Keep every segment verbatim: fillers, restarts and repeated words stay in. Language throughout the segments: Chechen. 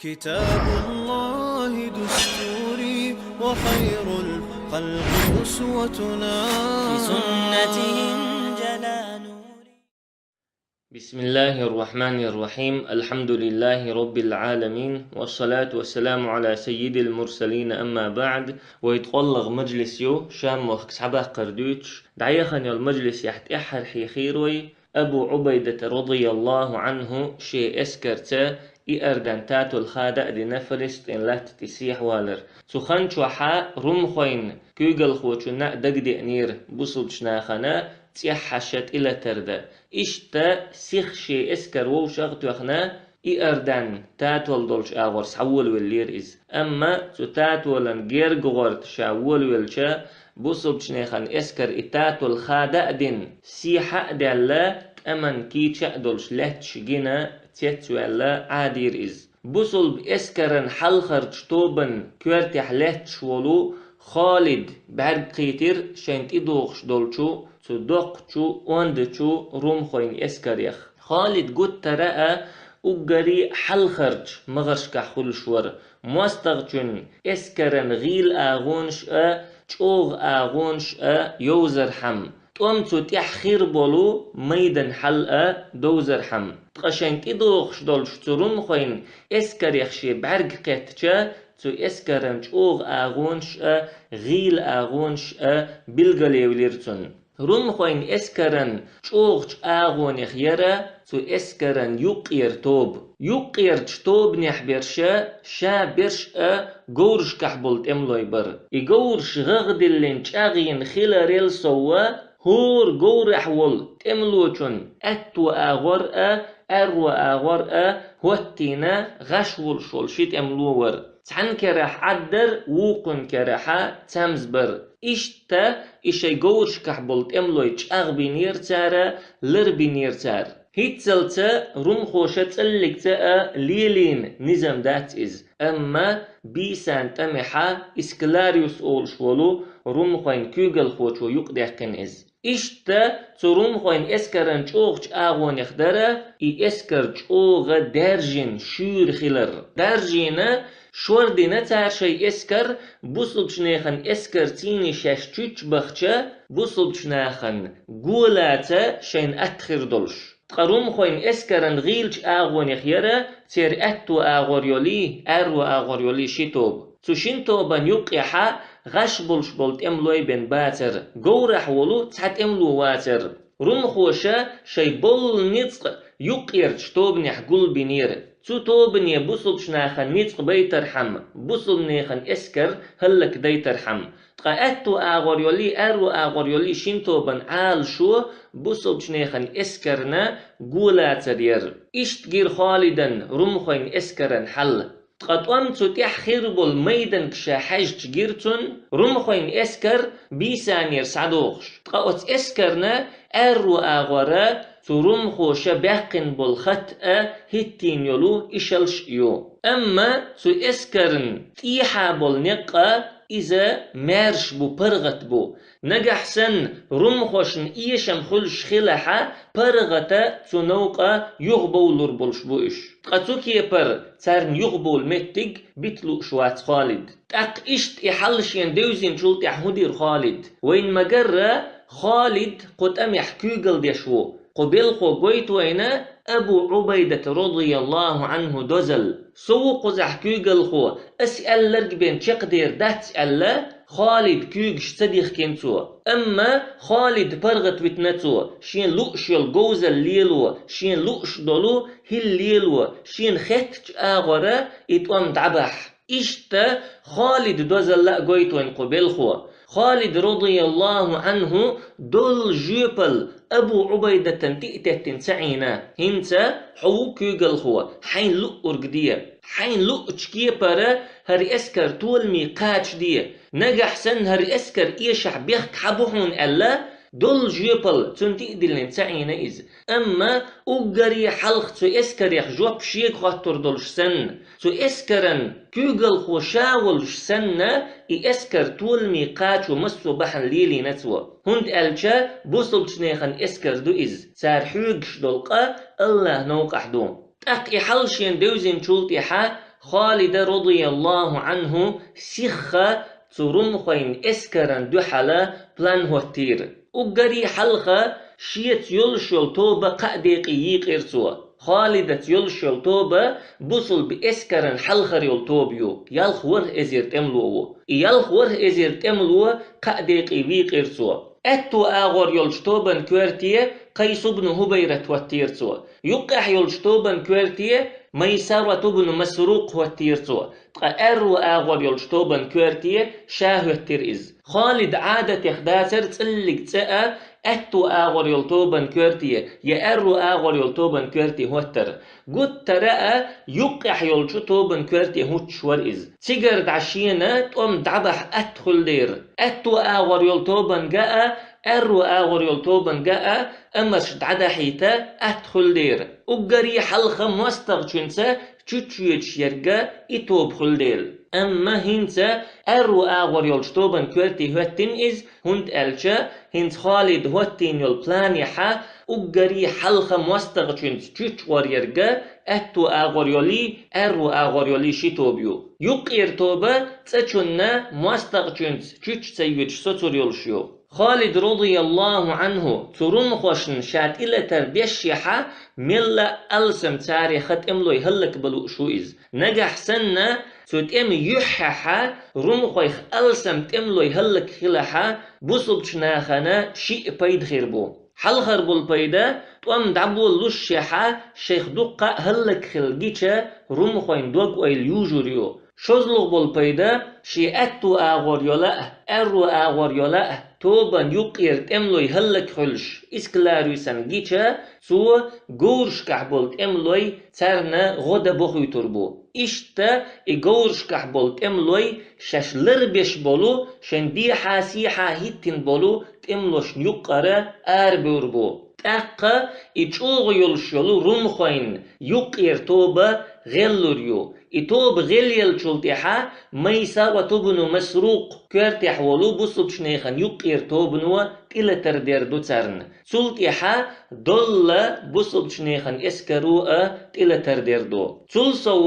كتاب الله دستوري وخير الخلق أسوتنا. بسنته انجلى نوري. بسم الله الرحمن الرحيم. الحمد لله رب العالمين. والصلاة والسلام على سيد المرسلين. أما بعد. Вай ткъоллагӀа мажлис ю, Шам мохк цхьабаккхар дуьйцуш, дӀаяхана йолу мажлисехь тӀаьххьара хьехийра вай, Абу Ӏубайдата, радияллаху Ӏанху, шен эскарца Иордан татол хада а дина, Фалестин латта тӀе сехьавалар. Цу хан чохьа румхойн куьйгалхочунна а дагадеанера бусулбачу нахана цӀеххьаша тӀелатар дан. Иштта сиха шен эскар вовшах а тоьхна, Иордан татол долчу агӀор схьаволавеллера иза. Амма цу татолан герга гӀорта ша волавелча, бусулбачу нехан эскар и татол хада а дина, сехьа а даьлла, тӀаман кийча а долуш лаьтташ гина, цецваьлла Ӏадийра иза. Бусулба эскаран хьалхарчу тобан коьртехь лаьтташ волу Халид бӀаьрг кхийтира шайна тӀедогӀуш долчу цу доккхачу, ондачу румхойн эскарех. Халид гуттара а уггаре хьалхарчу магӀаршкахь хуьлуш вара, мостагӀчун эскаран гӀийла агӀонаш а, чӀогӀа агӀонаш а йовзархьама, тӀом цу тӀехь хир болу майдан хьал а довзархьама. Ткъа шайн тӀедогӀуш долчу цу румхойн эскарех шен бӀаьрг кхеттача, цу эскаран чӀогӀа агӀонаш а, гӀийла агӀонаш а билгалъевлира цунна. Румхойн эскаран чӀогӀачу агӀонех яра цу эскаран юккъера тоба. Юккъерчу тобанехь берша ша берш а говрашкахь болу тӀемалой бара. И говраш гӀагӀ диллина чӀагӀйина хиларел совва, хӀора говрахь волу тӀемалочун аьтту агӀор а, аьрру агӀор а хӀоттийна гӀаш волуш волу ши тӀемало вара. Цхьана керахь Ӏаддар, вукхун керахьа цамз бар. Иштта и шайн говрашкахь болу тӀемалой чӀагӀбинера цара, ларбинера цара. ХӀинццалца румхоша цӀаллигца а лелийна низам дац иза, амма бийсан тӀамехьа Исклариус олуш волу румхойн куьйгалхочо юкъадаьккхина иза. Иштта цу румхойн эскаран чӀогӀачу агӀонех дара и эскар чӀогӀа даьржина, шуьйра хилар. Даьржина, шор дина цара шайн эскар, бусулбачу нехан эскар цийний шаьш чуьччу бахча, бусулбачу нахана голаца шайна атта хир долуш. Ткъа румхойн эскаран гӀийлачу агӀонех яра церан аьтту агӀор йолий, аьрру агӀор йолий ши тоба. Цу шин тобан юккъехьа гӀаш болуш болу тӀемалой бен бацара, говрахь волу цхьа тӀемало вацара. Румхоша шайн болу ницкъ юккъерчу тобанехь гулбинера. Цу тобане бусулбачу нахана ницкъ байтархьама, бусулбанехан эскар хӀаллакдайтархьама. Ткъа аьтту агӀор йолий, аьрру агӀор йолий шин тобан Ӏалашо бусулбачу нехан эскарна голацар яра. Иштта гира Халидан румхойн эскаран хьал. Ткъа тӀом цу тӀехь хир болу майданга ша хьаьжча гира цунна, румхойн эскар бийсанера схьадогӀуш. Ткъа оцу эскарна аьрру агӀора цу румхоша баьккхина болу хатта а хӀиттийна йолу ишалш а ю. Амма цу эскарна тӀехьа болу некъ а иза маьрша бу, паргӀат бу. Нагахь санна румхошна эшам хуьлуш хилахьа, паргӀата цу новкъа юхабовлур болуш бу уьш. Ткъа цу кепара царна юхабовлу меттиг бита лууш вац Халид. ТӀаккха иштта и хьал шена девзинчул тӀаьхьа хӀун дира Халид? Вайна ма-гарра, Халид кху тӀамехь куьйгалла деш ву. Кху белхо гойту вайна Абу Ӏубайдата, радияллаху Ӏанху, дозалла. Со ву кхузахь куьйгалхо, ас аьлларг бен чекхдер дац аьлла, Халид куьйгаш ца дихкина цо. Амма Халид паргӀат витина цо, шен лууш йолу говзалла лело, шен лууш долу хӀилла лело, шена хеттачу агӀора и тӀом дӀабахьа. Иштта Халид дозалла а гойту вайна кху белхо. Халид, радияллаху Ӏанху, долу жоьпалла Абу Ӏубайдатан тӀе а теттина ца Ӏийна. ХӀинца хьо ву куьйгалхо, хьайн луъург де. Хьайн луъучу кепара хӀара эскар толаме кхачаде. Нагахь санна хӀара эскар эшахь бехк хьан бу хьуна аьлла, долу жоьпалла цунна тӀе а диллина ца Ӏийна иза. Амма уггаре хьалха цу эскарех жоп шега хоттур долуш санна, цу эскаран куьйгалхо ша волуш санна, и эскар толаме кхачо массо а бахьана лелийна цо. ХӀунда аьлча бусулбачу нехан эскар ду иза, цара хьоьгуш долу къа АллахӀ новкъахь ду. ТӀаккха и хьал шена девзинчул тӀаьхьа Халида, радияллаху анху, сихха цу румхойн эскаран дуьхьала план хӀоттийра. Уггаре хьалха шеца йолуш йолу тоба кхаа декъе йийкъира цо. Халидаца йолуш йолу тоба бусулба эскаран хьалхара йолу тоба ю, ялх ворхӀ эзар тӀемало ву. И ялх ворхӀ эзар тӀемало кхаа декъе вийкъира цо. Аьтту агӀор йолчу тобан коьрте Къайс ибн ХӀубайрат хӀоттийра цо. Юккъехь йолчу тобан коьрте Майсарат ибн Масрукъ хӀоттийра цо. Ткъа аьрру агӀор йолчу тобан коьрте ша хӀоьттира иза. Халид Ӏадатех дацара цӀиллиг цӀе а аьтту агӀор йолу тобан коьрте я аьрру агӀор йолу тобан коьрте хӀоттар. Гуттара а юккъехь йолчу тобан коьрте хӀуттуш вара иза. Цигара дӀа шена тӀом дӀабахьа атта хуьлу дера. Аьтту агӀор йолу тобанга а, аьрру агӀор йолу тобанга а амарш дӀадахьийта атта хуьлу дера. Уггаре хьалха мостагӀчуьнца чуччоьдуш ерг и тоба хуьлу дела. Амма хӀинца аьрру агӀор йолчу тобан коьрте хӀоьттина иза, хӀунда аьлча хӀинца Халид хӀоттийна йолу планехьа уггаре хьалха мостагӀчуьнца чуччор ерг аьтту агӀор йолий, аьрру агӀор йолий ши тоба ю. Юккъера тоба цӀачунна мостагӀчуьнца чуч ца йоьдуш соцур йолуш ю. Халид, радияллаху анху, цу румхошна ша тӀелатар бешшехьа, мелла а алсам царех тӀемалой хӀаллакбан лууш ву иза. Нагахь санна, цу тӀеман юьххьехьа румхойх алсам тӀемалой хӀаллакхилахьа, бусулбачу нахана шиъ пайда хир бу. Хьалхара болу пайда, тӀом дӀаболалушшехьа, шайх дуккха а хӀаллакхила гича, румхойн дог-ойла южур ю. ШозлагӀа болу пайда, шен аьтту агӀор йола а, аьрру агӀор йола а, тобан юккъера тӀемалой хӀаллакхуьлуш, искларуьйсан гича, цо говрашкахь болу тӀемалой царна гӀо дан бохуьйтур бу. Иштта и говрашкахь болу тӀемалой шаьш ларбеш болу, шайн дехьа-сехьа хӀиттина болу тӀемалошна юккъара арабевр бу. ТӀаккха и чӀогӀа йолуш йолу румхойн юккъера тоба гӀеллур ю. И тоба гӀелъеллачул тӀаьхьа Майсарат ибн Масрукъ коьртехь волу бусулбачу нехан юккъера тобано тӀелатар дер ду царна. Цул тӀаьхьа долла бусулбачу нехан эскаро а тӀелатар дер ду. Цул сов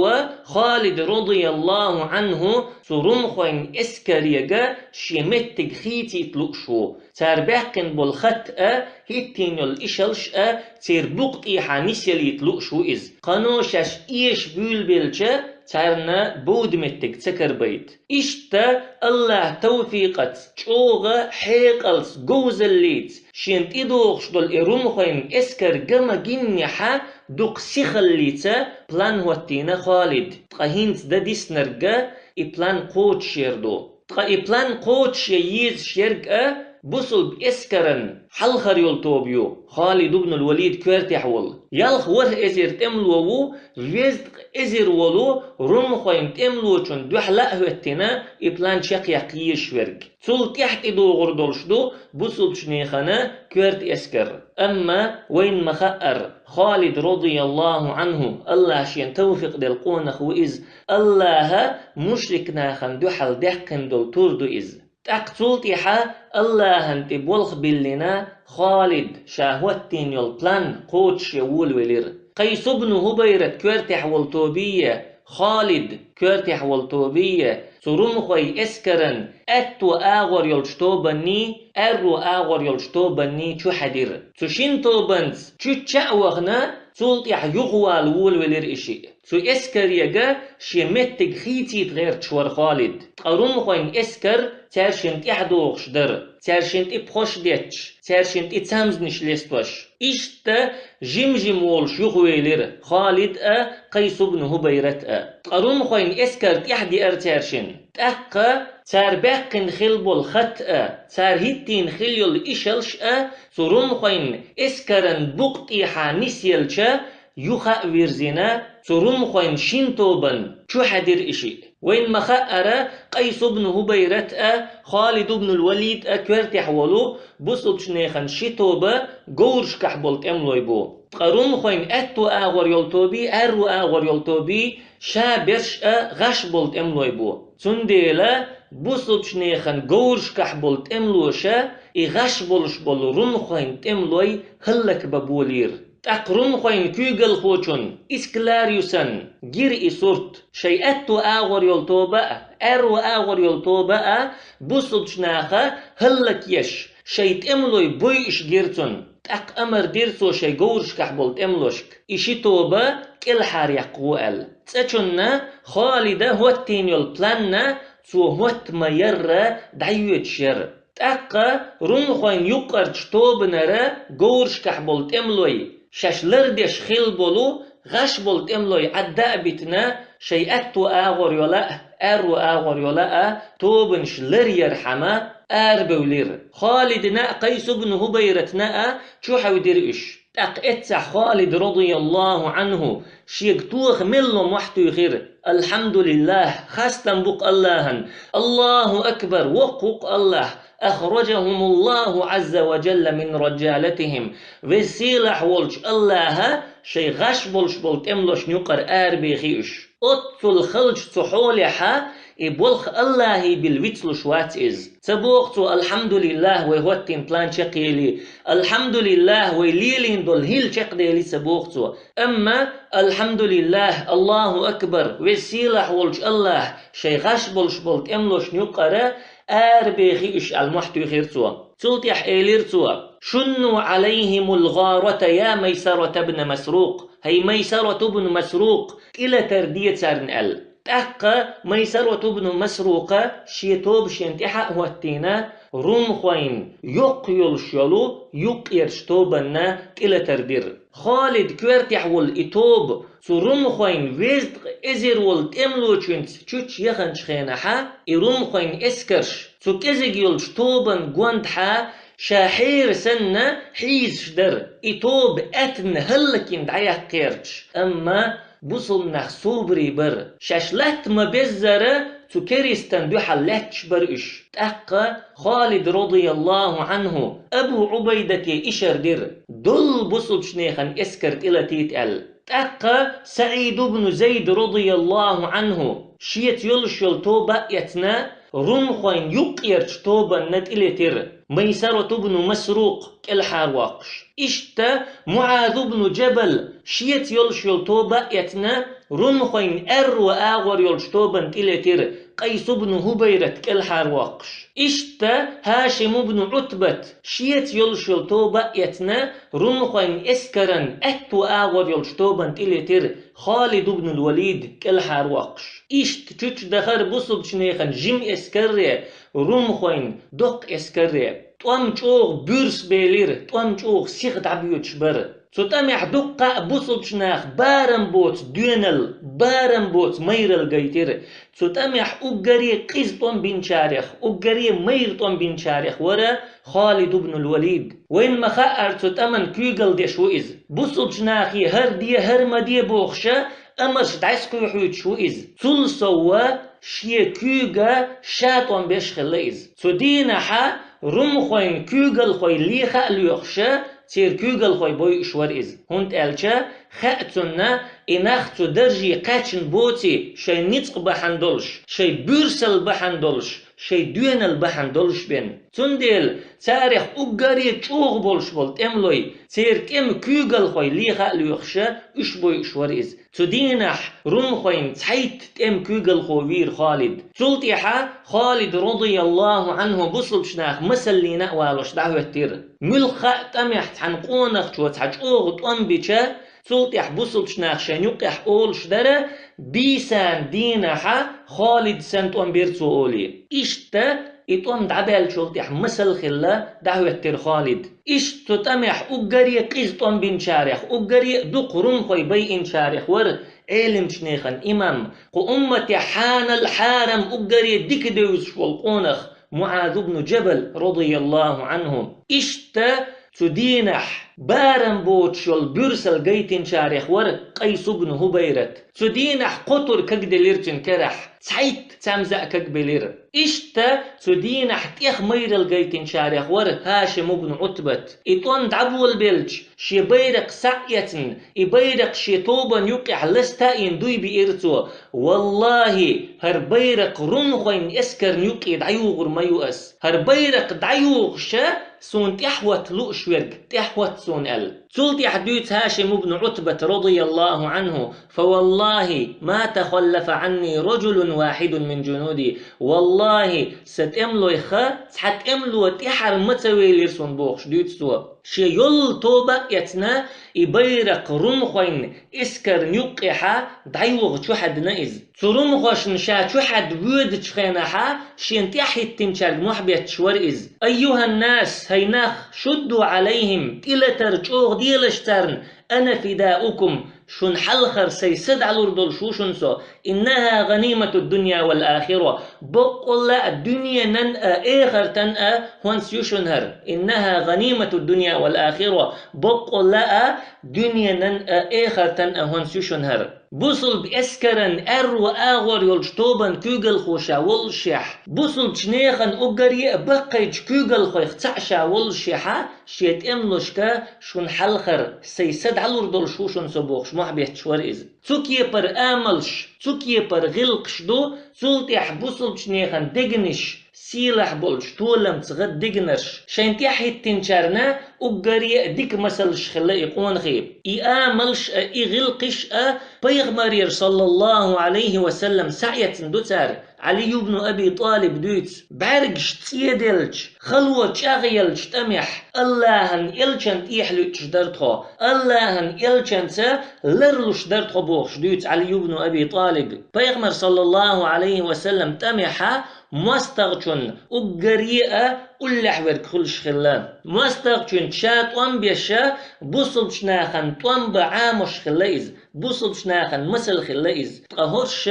Халид, радияллаху анху, цу румхойн эскарега шен меттиг хийцийта лууш ву. Цара баьккхина болу хатта а, хӀиттийна йолу ишалш а церан букъа тӀехьа нисъялийта лууш ву иза. Кхано шаьш эша буьйлабелча, царна бовда меттиг ца карабайта. Иштта АллахӀан тавфикъаца чӀогӀа хьекъалца, говзаллица, шена тӀедогӀуш долу и румхойн эскар ган ма гиннехьа, дукха сихаллица план хӀоттийна Халид. Ткъа хӀинца дан диснарг а и план кхочушъяр ду. Ткъа и план кхочушъян езаш ерг а бусулба эскаран хьалхара йолу тоба ю, Халид ибн ал-Валид коьртехь волу. Ялх ворхӀ эзар тӀемало ву, везткъа эзар волу румхойн тӀемалочун дуьхьал а хӀоьттина и план чекхъяккха езаш верг. Цул тӀаьхьа тӀедогӀур долуш ду бусулбачу нехан коьрта эскар. Амма вайна ма-хаъара, Халид, радияллаху анху, АллахӀа шена тавфикъ делла къонах ву иза, АллахӀа мушрик нахана дуьхьал даьккхина долу тур ду иза. ТӀаккха цул тӀаьхьа АллахӀан тӀе болх биллина, Халид ша хӀоттийна йолу план кхочушъян волавелира. Къайс ибн ХӀубайрат коьртехь волу тобий а, Халид коьртехь волу тобий а цу румхойн эскаран аьтту агӀор йолчу тобанний, аьрру агӀор йолчу тобанний чухьаьдира. Цу шина тобанца чучча а вахана, цул тӀаьхьа юхавала волавелира и шиъ. Цу эскарега шен меттиг хийцийта гӀерташ вара Халид. Ткъа румхойн эскар цаьршинна тӀаьхьадогӀуш дара, цаьршинна тӀе пхош детташ, цаьршинна тӀе цамзанаш лестош. Иштта жим-жима волуш юхавелира Халид а, Къайс ибн ХӀубайрат а. Ткъа румхойн эскар тӀаьхьадеара цаьршинна. ТӀаккха цара баьккхина хилла болу хатта а, цара хӀиттийна хилла йолу ишалш а цу румхойн эскаран букъа тӀехьа нисъелча, юха а вирзина, цу румхойн шина тобанна чухьаьдира и шиъ. Вайна ма-хаъара, Къайс ибн ХӀубайрат а, Халид ибн ал-Валид а коьртехь волу бусулбачу нехан ши тоба говрашкахь болу тӀемалой бу. Ткъа румхойн аьтту агӀор йолу тобий, аьрру агӀор йолу тобий ша берш а гӀаш болу тӀемалой бу. Цундела бусулбачу нехан говрашкахь болу тӀемалоша и гӀаш болуш болу румхойн тӀемалой хӀаллакбан болийра. ТӀаккха румхойн куьйгалхочун исклар ю санна, гира и сурт, шайн аьтту агӀор йолу тоба а, аьрру агӀор йолу тоба а бусулчу наха хӀаллакъеш, шайн тӀемалой бойуш гира цунна. ТӀаккха амар дира цо шайн говрашкахь болу тӀемалошка, и ши тоба кӀелхьареккхаво аьлла. Цкъачунна Халида хӀоттийна йолу планна цо хӀотта ма-ярра дӀайоьдуш яра. ТӀаккха румхойн юккъерчу тобанара говрашкахь болу тӀемалой, шаьш лардеш хилла болу гӀаш болу тӀемалой Ӏадда а битина, шайн аьтту агӀор йола а, аьрру агӀор йола а тобанаш ларъярхьама арабевлира. Халидна а, Къайс ибн ХӀубайратна а чухьевдира уьш. ТӀаккха эццахь Халид, радияллаху Ӏанху, шега тоха мелло мохь туьйхира: «Алхьамдулиллах, хастам бу-кх Аллахьан! Аллаху акбар, воккха ву-кх Аллахь! Ахраджахумуллаху Ӏазза ва джалла мин раджалатихим! Веза-сийлахь волчу Аллахьа шайн гӀаш болуш болу тӀемалошна юкъара арабехи уьш». Оццул халчу цу хьолехьа и болх Аллахье билла вицлуш вац иза. Ца боху цо: «Алхьамдулиллах, вай хӀоттийна план чекхъели, алхьамдулиллах, вай лелийна долу хӀилла чекхдели», ца боху цо. Амма: «Алхьамдулиллах, Аллаху акбар, веза-сийлахь волчу Аллахь шайн гӀаш болуш болу тӀемалошна юкъара арабехи уьш», аьлла мохь туьйхира цо. Цул тӀаьхьа элира цо: «Шунну Ӏалайхимул гӀарата, я Майсарат ибн Масрукъ! ХӀай Майсарат ибн Масрукъ, тӀелатар де царна», аьлла. ТӀаккха Майсарат ибн Масрукъа шен тоба шена тӀаьхьа а хӀоттийна, румхойн йоккха йолуш йолу юккъерчу тобанна тӀелатар дира. Халид коьртехь волу и тоба цу румхойн везткъа эзар волу тӀемалочуьнца чучча яханчу хенахьа, и румхойн эскарш цу кӀезиг йолчу тобан гондахьа ша хьера санна хьийзаш дара, и тоба аьттина хӀаллакйина дӀаяккха гӀерташ. Амма бусулба нах собаре бара. Шаьш латта ма-беззара цу керистан дуьхьал лаьтташ бара уьш. ТӀаккха Халид, радияллаху Ӏанху, Абу Ӏубайдате ишар дира, доллу бусулчу нехан эскар тӀелатийта аьлла. ТӀаккха СаӀид ибн Зайд, радияллаху Ӏанху, шеца йолуш йолу тоба а эцна, румхойн юккъерчу тобанна тӀелетира, Майсарат ибн Масрукъ кӀелхьарвоккхуш. Иштта МуӀаз ибн Джабал шеца йолуш йолу тоба а эцна, румхойн аьрру агӀор йолчу тобанна тӀелетира, Къайс ибн ХӀубайрат кӀелхьарвоккхуш. Иштта ХӀашим ибн Ӏутбат шеца йолуш йолу тоба а эцна, румхойн эскаран аьтту агӀор йолчу тобанна тӀелетира, Халид ибн Валид кӀелхьарвоккхуш. Иштта чучча дахара бусулчу нехан жима эскарре, румхойн доккха эскарре. ТӀом чӀогӀа буьрса белира, тӀом чӀогӀа сиха дӀабоьдуш бара. Цу тӀамехь дуккха а бусулчу наха барам боцу доьналла, барам боцу майралла гайтира. Цу тӀамехь уггаре къиза тӀом бинчарех, уггаре майра тӀом бинчарех вара Халид ибн Валид. Вайна ма-хаъара, цу тӀаман куьйгалла деш ву иза. Бусулчу нахе хӀара де, хӀара ма де бохуша, амарш дӀасакхоьхьуьйтуш ву иза. Цул совгӀа шен куьйга ша тӀом беш хилла иза. Цу дийнахьа румхойн куьйгалхой леха а лоьхуша, церан куьйгалхой бойуш вара иза. ХӀунда аьлча хаьа цунна, и нах цу дарже кхаьчна боций, шайн ницкъ бахьана долуш, шайн буьрсалла бахьана долуш, шайн доьналла бахьана долуш бен. Цундела царех уггаре чӀогӀа болуш болу тӀемалой, церан тӀеман куьйгалхой леха а лоьхуша, уьш бойуш вара иза. Цу дийнахь румхойн цхьайтта тӀеман куьйгалхо вийра Халид. Цул тӀаьхьа Халид, радияллаху Ӏанху, бусулчу наха масаллина а валош дӀахӀоьттира. Муьлхха а тӀамехь цхьана къонахчо цхьа чӀогӀа тӀом бича, цул тӀаьхьа бусулчу наха шайн юккъехь олуш дара, бийсан дийнахьа Халид санна тӀом бира цо олий. Иштта и тӀом дӀабаьллачул тӀаьхьа масал хилла дӀахӀоьттира Халид. Иштта цу тӀамехь уггаре къиза тӀом бинчарех, уггаре а дукха румхой байинчарех вара Ӏелимчу нехан имам, кху умматехь хьанал хьарам уггаре дика девзаш волу къонах МуӀаз ибн Джабал, радияллаху Ӏанху. Иштта цу дийнахь барам боцуш йолу буьрсалла гайтинчарех вара Къайс ибн ХӀубайрат. Цу дийнахь кхо тур кагделира цуьнан карахь, цхьайтта цамза а кагбелира. Иштта цу дийнахь тӀех майралла гайтинчарех вара ХӀашим ибн Ӏутбат. И тӀом дӀаболабелча, шен байракх схьа а эцна, и байракх шен тобанна юккъехь ласта а йина дуй биира цо: «ВаллахӀи, хӀара байракх румхойн эскарна юккъе дӀаюгӀур ма ю ас. ХӀара байракх дӀаюгӀуша, суна тӀаьхьахӀотта лууш верг тӀаьхьахӀотта суна аьлла. Цул тӀаьхьа дуьйцу Хьашим ибн Ӏутбат, радияллаху Ӏанху: «فوالله ما تخلف عني رجل واحد من جنودي». Валлахи, сан тӀемалойх цхьа тӀемало тӀаьхьара ма ца велира суна бохуш дуьйцу цо. Шен йолла тоба а эцна, и байракх румхойн эскарна юккъехьа дӀайогӀу чухьаьдна иза. Цу румхошна ша чухьаьдда воьдучу хенахьа шена тӀаьхьахӀиттинчаьрга мохь бетташ вара иза. «أيها الناس, хӀай нах, شدوا عليهم, тӀелатар чӀогӀа делаш царна, أنا فداؤكم, шуна хьалхара сайн са дӀалур долуш ву шуна со, إنها غنيمة الدنيا والآخرة, баккъалла а дуьненан а, эхартан а хӀонс ю шуна хӀара. إنها غنيمة الدنيا والآخرة, баккъалла а дуьненан а, эхартан а хӀонс ю шуна хӀара». Бусулба эскаран аьрру агӀор йолчу тобан куьйгалхо ша воллушехь, бусулбачу нехан уггаре а баккхийчу куьйгалхойх цхьаъ ша воллушехьа, шен тӀемалошка: «Шуна хьалхара сайн са дӀалур долуш ву шуна со», — бохуш, мохь бетташ вара иза. Цу кепара амалш, цу кепара гӀиллакхаш ду, цул тӀаьхьа бусулбачу нехан дегнаш сийлахь болчу толамца гӀаддигнарш. Шайн тӀаьхьахӀиттинчарна уггаре а дика масалш хилла и къонахий. И амалш а, и гӀиллакхаш а Пайхамарера, саллаллаху Ӏалайхи ва саллам, схьаэцна ду цара. Ӏали ибн Аби ТӀалиб дуьйцу: «БӀаьргаш цӀеделча, хало чӀагӀъеллачу тӀамехь Аллахьан элчан тӀехьа луьттуш дара тхо, Аллахьан элчанца ларлуш дара тхо», — бохуш дуьйцу Ӏали ибн Аби ТӀалиб. Пайхамар, саллаллаху Ӏалайхи ва саллам, тӀамехьа мостагӀчун уггаре а уллехь верг хуьлуш хилла. МостагӀчуьнца ша тӀом беша, бусулбачу нахана тӀом бан Ӏамош хилла иза, бусулбачу нахана масал хилла иза. Ткъа хӀорш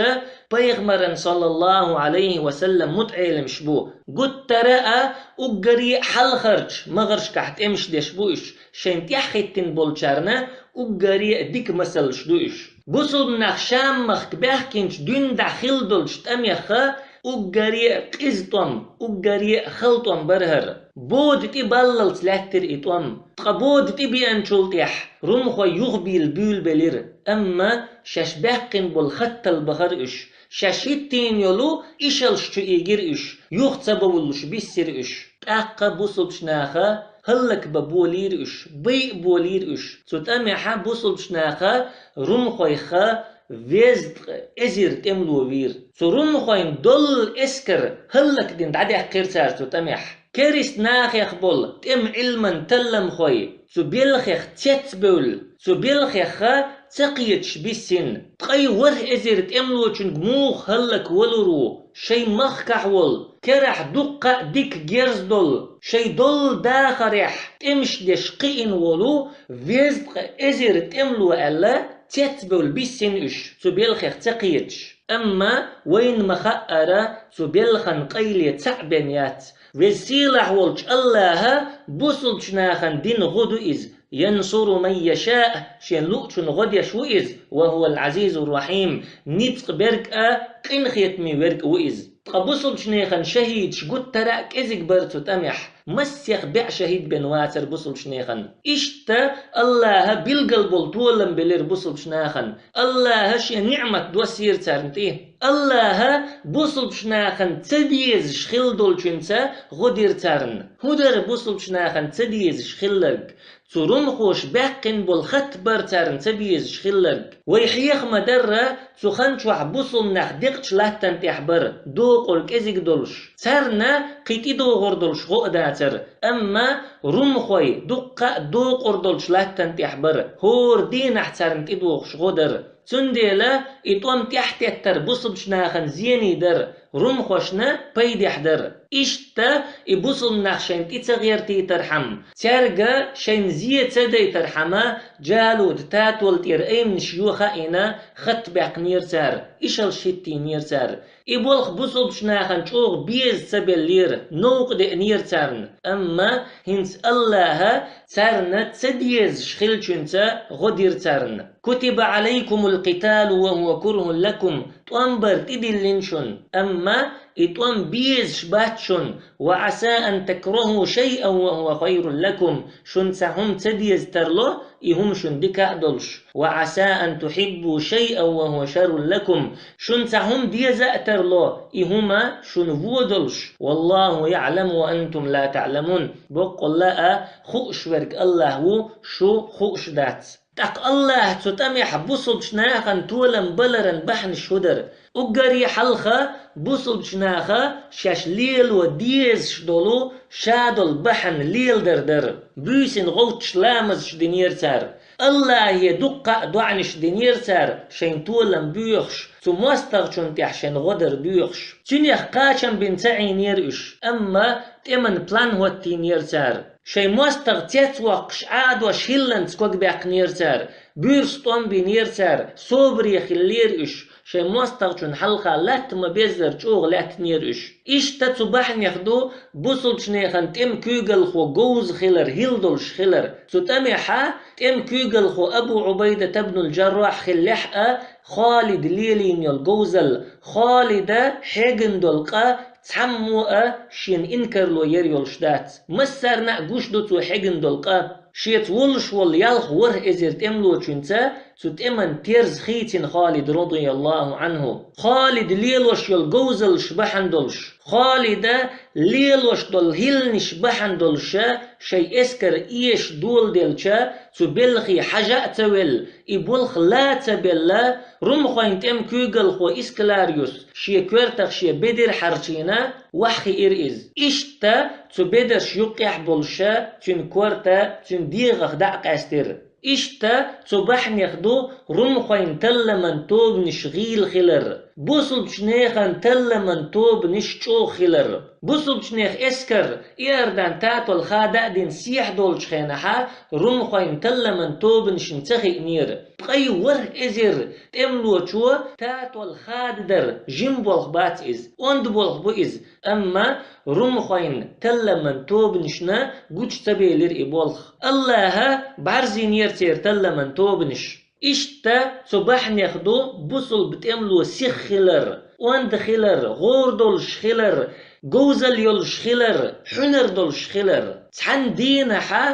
Пайхамаран, саллаллаху Ӏалайхи ва саллам, мутаӀеламаш бу. Гуттара а уггаре а хьалхарчу магӀаршкахь тӀемаш деш бу уьш, шайн тӀаьхьахӀиттина болчарна уггаре а дика масалш ду уьш. Бусулба нах Шам-махка баьхкинчу дуьнда хилла долчу тӀамехха уггаре а къиза тӀом, уггаре а хала тӀом бара хӀара. Бода тӀе баллалц лаьттира и тӀом. Ткъа бода тӀе беанчул тӀаьхьа румхой юхабийла буьйлабелира, амма шаьш баьккхина болу хаттал бахара уьш. Шаьш хӀиттийна йолу ишалш чу ийгира уьш, юха ца бовлуш биссира уьш. ТӀаккха бусулбачу наха хӀаллакбан болийра уьш, байъа болийра уьш. Цу тӀамехьа бусулбачу наха румхойха везткъа эзар тӀемало вийра. Цу румхойн доллу эскар хӀаллакдина дӀадаьккхира цара цу тӀамехь. Керист нахех болу тӀеман Ӏилман талламхой цу белхех цецбевлла, цу белхеха ца кхеташ биссина. Ткъа и ворхӀ эзар тӀемалочуьнга муха хӀаллаквалур ву? Шайн махкахь волу, керахь дуккха а дика герз долу, шайн доллу дахарехь тӀемаш деш кхиъна волу везткъа эзар тӀемало аьлла, цецбевлла биссина уьш, цу белхех ца кхеташ. Амма вайна ма-хаъара, цу белхан къайле цхьаъ бен яц. Веза-Сийлахь волчу АллахӀа бусулбачу нахана дина гӀо ду иза. «ينصر من يشاء», шен луъучунна гӀо деш ву иза, «وهو العزيز الرحيم», ницкъ берг а, къинхетаме верг а ву иза. Ткъа бусулбачу нехан шахӀидаш гуттара а кӀезиг бара цу тӀамехь. Массех бӀе шахӀид бен вацара бусулбачу нехан. Иштта АллахӀа билгал болу толам белира бусулбачу нахана. АллахӀа шен ниӀмат доссийра царна тӀе. АллахӀа бусулбачу нахана ца дезаш хилла долчуьнца гӀо дира царна. ХӀун дара бусулбачу нахана ца дезаш хилларг? Цу румхоша баьккхина болу хатта бара царна ца безаш хилларг. Вай хьеха ма-дарра, цу хан чохь бусулнах декъачу латтана тӀехь бара, докъур кӀезиг долуш. Царна кхин тӀедогӀур долуш гӀо а дацара, амма румхой дуккха а докъур долчу латтана тӀехь бара, хӀора дийнахь царна тӀедогӀуш гӀо дара. Цундела и тӀом тӀаьхьатеттар бусулбачу нахана зений дара, румхошна пайдехь дара. Иштта и бусулнах шайн тӀе ца гӀертийтархьама, цаьрга шайн зе ца дайтархьама, Джалуд татол тӀера айманаш йоха а йина, хатта баьккхинера цара, ишалш хӀиттийнера цара. И болх бусулбачу нахана чӀогӀа беза ца беллера, новкъа деънера царна. Амма хӀинца АллахӀа царна ца дезаш хиллачуьнца гӀо дира царна. «كتب عليكم القتال وهو كره لكم», тӀом бар тӀедиллина шуна, амма и тӀом безаш бац шуна, «وعسى أن تكرهوا شيئا وهو خير لكم», шуна цхьа хӀума ца деза тарло, и хӀума шун дика а долуш. «وعسى أن تحبوا شيئا وهو شر لكم». Шун цхьа хӀума деза а тарло, и хӀума шун вон долуш. «والله يعلم وأنتم لا تعلمون». Боккъалла а, хууш верг АллахӀ ву, шу хууш дац. ТӀаккха АллахӀа цу тӀамехь бусулбачу нахана толам баларан бахьанаш хӀун дара? Уггаре хьалха бусулбачу наха шаьш лело дезаш долу, ша долу бахьана леладар дара. Буьйсина гӀовтташ ламазаш динера цара. АллахӀе дуккха а доӀанаш динера цара, шайн толам боьхуш, цу мостагӀчунна тӀехь шайн гӀо дар боьхуш. Цуьнех кхачам бина ца Ӏийнера уьш, амма тӀеман план хӀоттийнера цара. Шайн мостагӀа цецвоккхуш, Ӏадош хӀилланца ког баьккхинера цара, буьрса тӀом бинера цара, собаре хиллера уьш, шайн мостагӀчунна хьалха латта ма-беззара чӀогӀа лаьттинера уьш. Иштта цу бахьанех ду бусулбачу нехан тӀеман куьйгалхо говза хилар, хӀилла долуш хилар. Цу тӀамехьа тӀеман куьйгалхо Абу Ӏубайдат ибн аль-Джаррахь хиллехь а, Халида лелийна йолу говзалла, Халида хьегна долу къа цхьаммо а шена инкарло яр йолуш дац. Массарна а гуш ду цо хьегна долу къа. Шеца волуш волу ялх ворхӀ эзар тӀемалочуьнца цу тӀеман терза хийцина Халид, радияллаху Ӏанху. Халида лелош йолу говзаллаш бахьана долуш, Халида лелош долу хӀилланаш бахьана долуша шайн эскар эша доладелча, цу белхе хьажа а ца велла, и болх ла а ца белла, румхойн тӀеман куьйгалхо Искалариус шен коьртах шен бедар хьарчийна, ваьхьа хиира иза. Иштта цу бедарш юккъехь а болуша, цуьнан корта цуьнан дегӀах дӀа а къаьстира. Иштта цу бахьанех ду румхойн талламан тобанаш гӀийла хилар, бусулбачу нехан талламан тобанаш чӀогӀа хилар. Бусулбачу нехан эскар Иордан татол хада а дина сехьа долчу хенахьа, румхойн талламан тобанашна ца хиънера. Ткъа и ворхӀ эзар тӀемалочо татол хададара жима болх бац иза, онда болх бу иза. Амма румхойн талламан тобанашна гучу ца белира и болх. АллахӀа бӀаьрзийнера церан талламан тобанаш. Иштта цу бахьанех ду бусулба тӀемало сиха хилар, онда хилар, гӀора долуш хилар, говзалла йолуш хилар, хьуьнар долуш хилар. Цхьана дийнахьа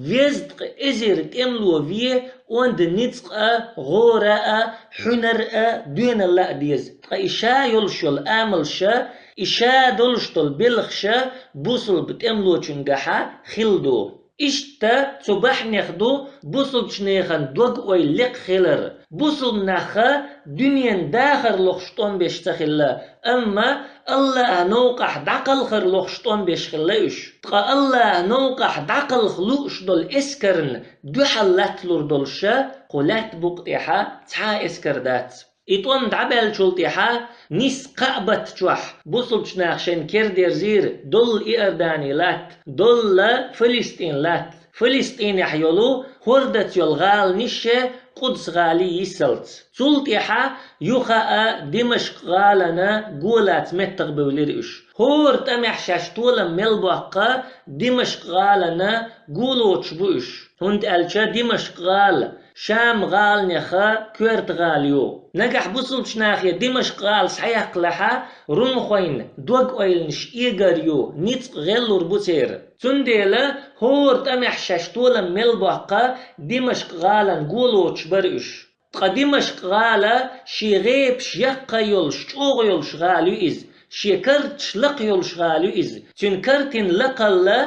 везткъа эзар тӀемало ве онда ницкъ а, гӀора а, хьуьнар а, доьналла а деза. Ткъа и ша йолуш йолу амалша, и ша долуш долу белхаша бусулба тӀемалочуьнгахьа хилла ду. Иштта цу бахьанех ду бусулбачу нехан дог-ойла лекха хилар. Бусулба нахха дуьненан дахар лохуш тӀом беш ца хилла, амма АллахӀа новкъахь дӀакхалхар лохуш тӀом беш хилла уьш. Ткъа АллахӀа новкъахь дӀакхалха лууш долу эскарна дуьхьал латталур долуша кху лаьтта букъа тӀехьа цхьа а эскар дац. И тӀом дӀабаьллачул тӀехьа нисса кхаа баттачохь бусулбачу наха шайна кер дерзийра долла Иордани латта, долла Фалестин латта, Фалестинехь йолу хӀордаца йолу гӀаланаше Къудс-гӀали йиссалц. Цул тӀехьа юха а Димашкъ-гӀалана гулаца меттах бевлира уьш. ХӀора тӀамехь шаьш толам мел боккха Димашкъ-гӀалана гулочуш бу уьш, хӀунда аьлча Димашкъ-гӀала Шам-гӀаланеха коьрта гӀала ю. Нагахь бусулбачу нахе Димашкъ-гӀала схьаяккхалехьа, румхойн дог-ойланаш эгар ю, ницкъ гӀеллур бу церан. Цундела хӀора тӀамехь шаьш толам мел боккха Димашкъ-гӀалана гулочуш бара уьш. Ткъа Димашкъ-гӀала шен гӀепаш яккха йолуш, чӀогӀа йолуш гӀала ю иза, шен карташ лакха йолуш гӀала ю иза. Цуьнан картин лакхалла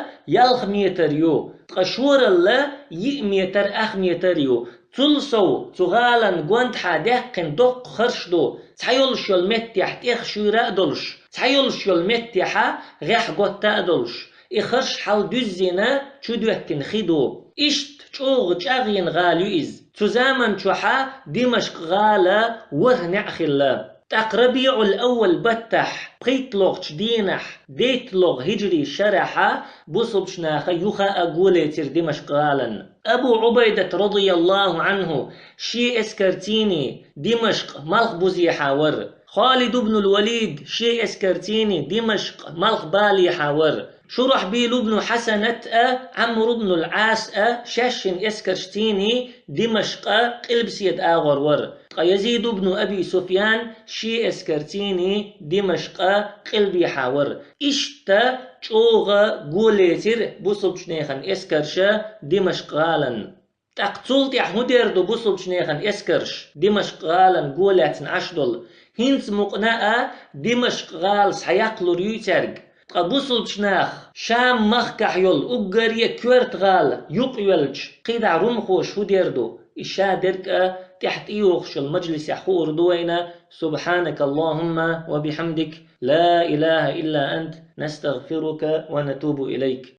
ялх метр ю, ткъа шоралла йиъ метр ах метр ю. Цул сов цу гӀалан гондахьа даьккхина доккха харш ду, цхьа йолуш йолу меттехь тӀех шуьйра а долуш, цхьа йолуш йолу меттехьа гӀехь готта а долуш. И харш хьал дуьззина чудоьттина хи ду. Иштта чӀогӀа чӀагӀйина гӀала ю иза. Цу заман чохьа Димашкъ-гӀала ворхӀ неӀ хилла. ТӀаккха РабиӀул-Аввал баттахь, пхийтталгӀачу дийнахь, дейтталгӀа хиджри шарахьа, бусулбачу наха юха а гулецира Димашкъ-гӀаланна. Абу Ӏубайдат, радияллаху Ӏанху, шен эскарцийний Димашкъ малхбузехьа вара. Халид ибн аль-Валид шен эскарцийний Димашкъ малхбалехьа вара. Шурахьбил ибн Хьасанат а, Ӏамр ибн аль-Ӏас а шаьшшин эскаршцийний Димашкъа къилбаседа агӀор вара. Ткъа Язид ибн Аби Суфьян шен эскарцийний Димашкъа къилбехьа вара. Иштта чӀогӀа гулецира бусулбачу нехан эскарша Димашкъ-гӀаланна. ТӀаккха цул тӀехьа хӀун дер ду бусулбчу нехан эскарш, Димашкъ-гӀалана го лаьцна Ӏаш долу? ХӀинца мукъана а Димашкъ-гӀала схьаяккхалур юй цаьрга. Ткъа бусулбчу нах Шам-махкахь йолу уггаре коьрта гӀала юкъайоьллича, кхидӀа румхоша хӀун дер ду? И ша дерг а тӀаьхьа тӀейогӀуш йолу мажлисехь хуур ду вайна. سبحانك اللهم وبحمدك، لا إله إلا أنت، نستغفرك ونتوب إليك.